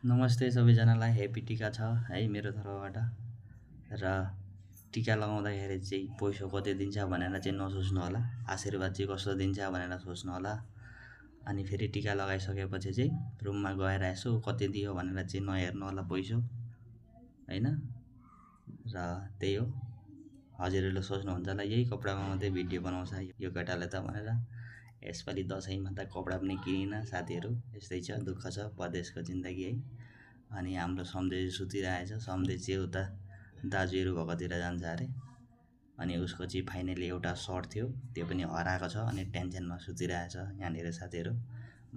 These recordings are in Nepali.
नमस्ते सबैजनालाई ह्याप्पी टिका छ है मेरो तर्फबाट र टिका लगाउँदाखेरि चाहिँ पैसा कति दिन्छ भनेर चाहिँ नसोच्नु होला। आशीर्वाद चाहिँ कस्तो दिन्छ भनेर सोच्नु होला। अनि फेरि टिका लगाइसकेपछि चाहिँ रुममा गएर यसो कति दियो भनेर चाहिँ नहेर्नु होला पैसा होइन। र त्यही हो, हजुरहरूले सोच्नुहुन्छ होला यही कपडामा मात्रै भिडियो बनाउँछ यो केटाले त भनेर। यसपालि दसैँमा त कपडा पनि किनिनँ साथीहरू, यस्तै छ, दुःख छ परदेशको जिन्दगी है। अनि हाम्रो सम्झे सुतिरहेछ, सम्झे चाहिँ उता दाजुहरू भएकोतिर जान्छ अरे। अनि उसको चाहिँ फाइनली एउटा सर्ट थियो, त्यो पनि हराएको छ अनि टेन्सनमा सुतिरहेछ यहाँनिर साथीहरू।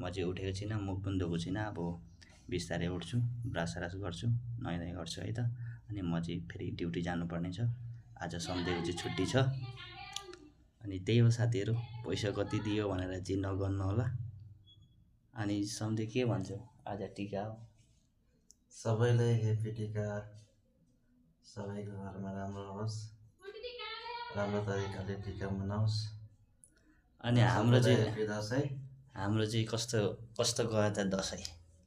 म चाहिँ उठेको छुइनँ, मुख पनि धोएको छुइनँ। अब बिस्तारै उठ्छु, ब्रस स्रास गर्छु, नुहाइ गर्छु है त। अनि म चाहिँ फेरि ड्युटी जानुपर्ने छ। आज सम्झेको चाहिँ छुट्टी छ। अनि त्यही हो साथीहरू, पैसा कति दियो भनेर चाहिँ नगर्नु होला। अनि सम्झे के भन्छौ, आज टिका हो। सबैलाई ह्याप्पी टिका। सबैको घरमा राम्रो होस्, राम्रो तरिकाले टिका मनाओस्। अनि हाम्रो ह्याप्पी दसैँ। कस्तो कस्तो गयो त दसैँ?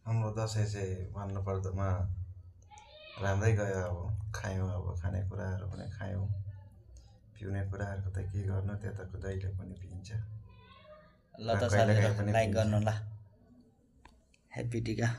हाम्रो दसैँ चाहिँ भन्नुपर्दामा राम्रै गयो। अब खायौँ, अब खानेकुराहरू पनि खायौँ, पिउने कुराहरूको त के गर्नु, त्यो त जहिले पनि पिइन्छ। ल त साथीहरू लाइक गर्नु ल। ह्याप्पी टिका।